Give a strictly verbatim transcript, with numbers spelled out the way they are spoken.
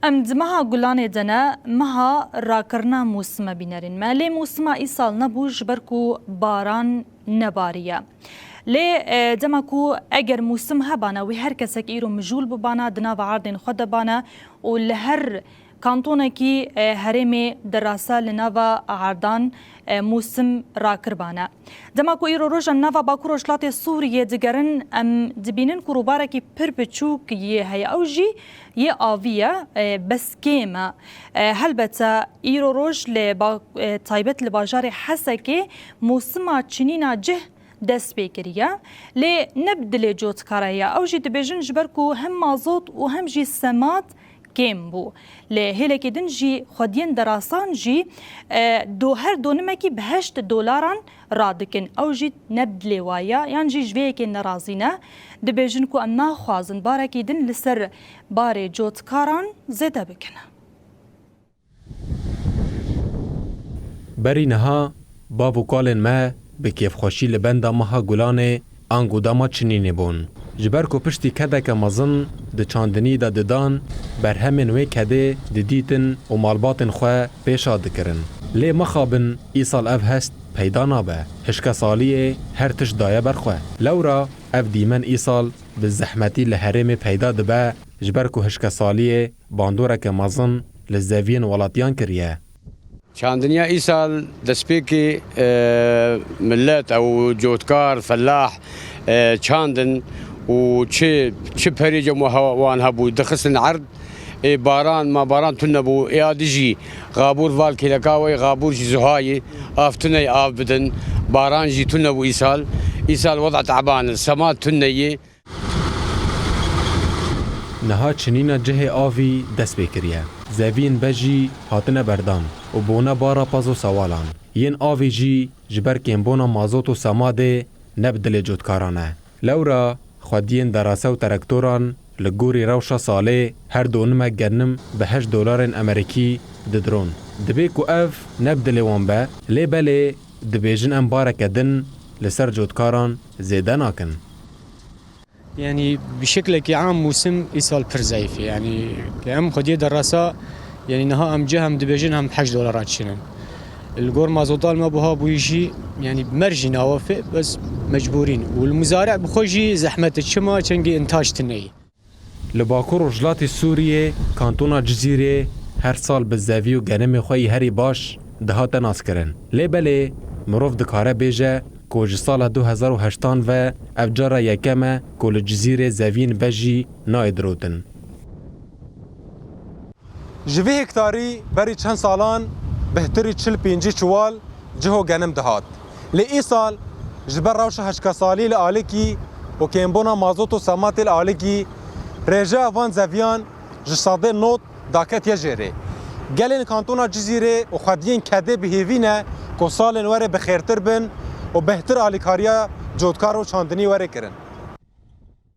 Em di meha Gulanê de ne, meha rakirina mûsime bînerên me. Lê mûsima îsal nebû ji ber ku baran nebariye. Lê, e, dema ku eger mûsim hebana, wê her kesek îro mijûl bibana, di nava erdên xwe de bana û li her kantonekî, e, herêmê derasa li nava erdan, e, mûsim rakiribane. Dema ku îro roj em nava Bakur Rojhilatê Sûriyê digerin, em dibînin ku rûbarekî pir biçûk yê heye. Ew jî yê avî ye, e, bes kêm e. E, helbete îro roj li ba-, e, taybet li bajarê Hesekê mûsima çinîna cih dest pê kiriye. Lê ne bi dilê cotkara ye. Ew jî dibêjin ji ber ku hem mazot û hem jî semat kêm bû. Li hêlekê din jî xwediyên derasan jî, e, do-, her donimekî bi heşt dolaran radikin. Ew jî ne bi dilê wa ye, yan jî ji vê yekê nerazî ne. Dibêjin ku em naxwazin barekî din li ser barê cotkaran zêde bikin. Berî niha bav û kalên me bi kêfxweşî li benda meha Gulanê ango dema çinînê bûn. Ji ber ku piştî kedeke mezin di çandinî de didan, berhemên wê kedê didîtin û malbatên xwe pêşa dikirin. Lê mixabin îsal ev hest peyda nabe. Hişkesaliyê her tişt daye ber xwe. Lewra ev dîmen îsal bi zehmetî li herêmê peyda dibe, ji ber ku hişkesaliyê bandoreke mezin li zeviyên welatiyan kiriye. Çandiniya îsal destpêkê, e, millet ew cotkar, felah, e, çandin û çi, çi perê cem wan hebû, dixistin erd. Ê baran, ma baran tune bû. Ê a dijî xabûr val kêleka wê, xabûr jî zuhayê, av tune yê av bidin. Baran jî tune bû îsal. Îsal weda teban e, sema tune yê. Niha çinîna cihê avî dest pê kiriye. Zeviyên bejî hatine berdan û bûne bara pez û sewalan. Yên avî jî ji ber kêmbûna mazot û semadê ne bi dilê cotkaran e. Lewra xwediyên derase û terektoran li gorî rewşa salê her donimek genim bi heşt dolarên Amerîkî didiron. Dibê ku ev ne bi dilê wan be, lê belê dibêjin em bareke din li ser cotkaran zêde nakin. Yanî bi şeklekî am mûsim îsal pir zeyîf e. Yanî em xwediyê derasa, yanî niha em cih hem dibêjin hem heşt dolara çînin. Li gor mazota li me buha bûyî jî, yanî mer jî nawef e, bes mecbûrîn. Û li muzari'ê bi xwe jî zehmet e. Çima? Çengî întac tune ye. Li Bakur Rojhilatê Sûriyê, kantona Cizîrê her sal bi zevî û genimê xwe yî herî baş dihate naskirin. Lê belê mirov dikare bêje ku ji sala du hezar û heştan ve ev cara yekem e ku li Cizîrê zeviyên bejî nayê dirotin. Ji vê hektarî berî çend salan bêhtirî çil pêncî çuwal ciho genim dihat. Lê îsal ji ber rewşa hişkesalî li alikî û kêmbûna mazot û sematê li alikî, rêjeya van zeviyan ji sedê nod daketiye jêrê. Gelên kantona Cizîrê û xwediyên kedê bi hêvî ne ku salên werê bi xêrtir bin û bêhtir alîkariya cotkar û çandinî were kirin.